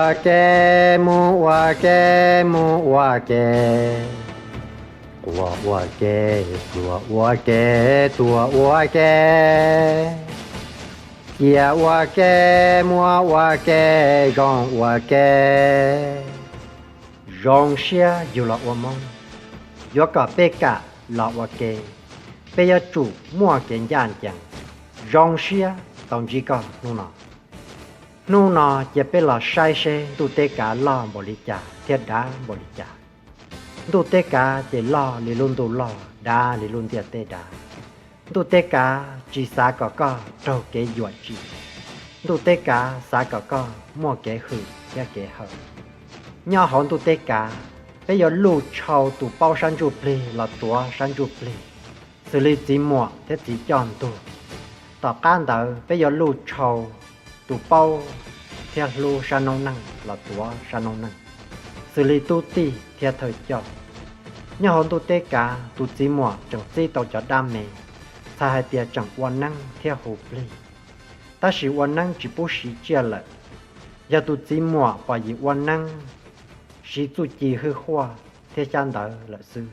Ua ke, mus ua ke, mus ua ke, quas ua ke, pluas ua ke, tuag ua ke, cia ua ke, muab ua ke, zoo ua ke. Zoo siab yug los ua Hmoob, yuav kom peb kam los ua ke, peb yuav tsum muaj kev ncaj ncees. Zoo siab tau ntsib koj hnub no. Hnub no cia peb los saib seb ntuj teb kav loj npaum li cas thiab dav npaum li cas. Ntuj teb kav ces loj li lub ntuj loj, dav li lub ntiaj teb dav. Ntuj teb kav tsis xav kom koj raug kev yuam tsim. Ntuj teb kav xav kom koj muaj kev hwm thiab kev hawm. Nyob hauv ntuj teb kav, peb yuav luj tshau tus paub sab ntsuj plig los tuav sab ntsuj plig, xws li txiv muam thiab txiv coj ntug. Tom qab ntawd peb yuav luj tshau tus paub thiab hlub sab noob neej los tuav sab noob neej, xws li tub tij thiab thawj coj. Nyob hauv ntuj teb kav, tus txiv muam tseem txib tau cov dab me, txhais hais tias tseem ua neeb thiab hu plig, tab sis ua neeb tsis pub siv tsiaj lawm. Yog tus txiv muam pom yim ua neeb, siv txuj ci hwj huaj thiab xyab ntawv lawm xwb.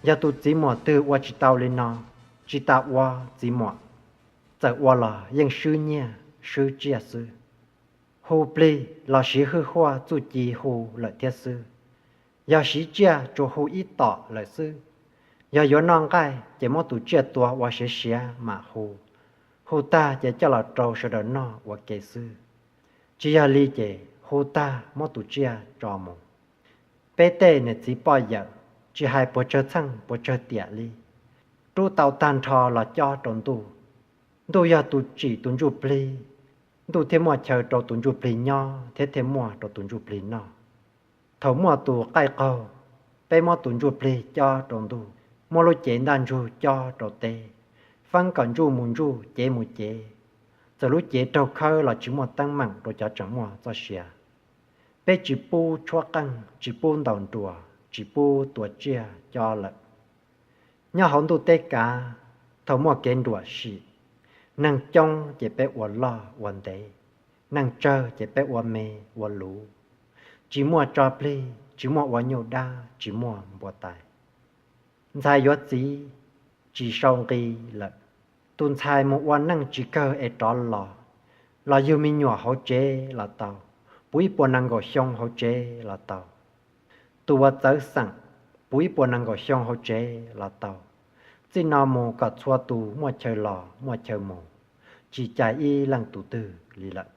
Yog tus txiv muam twg ua tsis tau li no, tsis tas ua txiv muam, txawm ua los yeej swb nyiaj swb tsiaj xwb. Hu plig los siv hwj huaj txuj ci hu lawm thiab xwb. Yog siv tsiaj tsuas hu ib tom lawm xwb. Yog yuav noj nqaij ces muab tus tsiaj tua ua siav siav mam hu. Hu tag ces coj los rau sawv daws noj ua ke xwb. Tsis yog li ces hu tag muab tus tsiaj tso mus. Peb tej niam txiv poj yawm, tsis hais puas tsawg txheej puas tsawg tiam li, rub tau tag nrho los cob rau ntuj. Ntuj yog tus tsim tus ntsuj plig, ntuj thiaj muaj chaw rau tus ntsuj plig nyob thiab thiaj muaj rau tus ntsuj plig noj. Thaum muaj tus qaij qaug, peb muab tus ntsuj plig cob rau ntuj, muab lub cev ntaj ntsug cob rau teb, feeb kom ntsuj mus ntsuj, cev mus cev. Txawm lub cev raug khawb los tsis muaj teeb meem rau cov tseem muaj txoj sia. Peb tsis pub tshuab qeej, tsis pub ntaus nruas, tsis pub tua tsiaj cob lawm. Nyob hauv ntuj teb kav, thaum muaj kev nruam sim, neeg coob ces peb ua loj ua ntev, neeg tsawg ces peb ua me ua luv. Tsis muaj tso plig, tsis muaj ua nyuj dab, tsis muaj npua tais. Ntxhais yuav txiv tsis sau nqi lawm. Tus ntxhais mus ua neej tsis kawg es rov los, los yug me nyuam hauv tsev los tau, puv ib puas nees nkaum xyoo hauv tsev los tau. Tus uas txawv xeem, puv ib puas nees nkaum xyoo hauv tsev los tau. Txij no mus kom txhua tus muaj chaw los muaj chaw mus, tsis cais ib leej tus twg li lawm.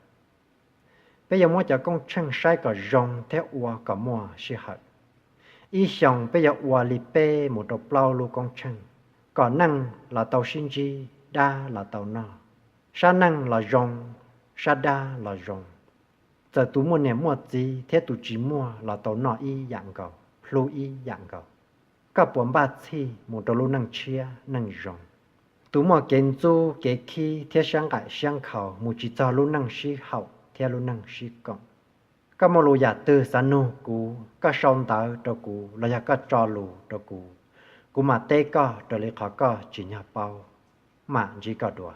Peb yuav muab cov koob tsheej saib kom zoo thiab ua kom muaj sij hawm. Ib xyoos peb yuav ua li peb mus rau plaub lub koob tsheej, kom neej los tau sib ntsib, dab los tau noj, sab neej los zoo, sab dab los zoo. Txawm tus muaj niam muaj txiv thiab tus tsis muaj los tau noj ib yam nkaus, hlub ib yam nkaus. Koj puas npaj txhij mus rau lub neej tshiab neej zoo? Tus muaj kev ntxub kev khib thiab siab nqaim siab nkhaus mus tsis txog lub neej sib haum thiab lub neej sib koom. Koj muaj lus yam twg xav nug kuv, koj sau ntawv rau kuv los yog koj tso lus rau kuv, kuv mam teb koj raws li qhov koj tsim nyog paub. Mam ntsib koj dua.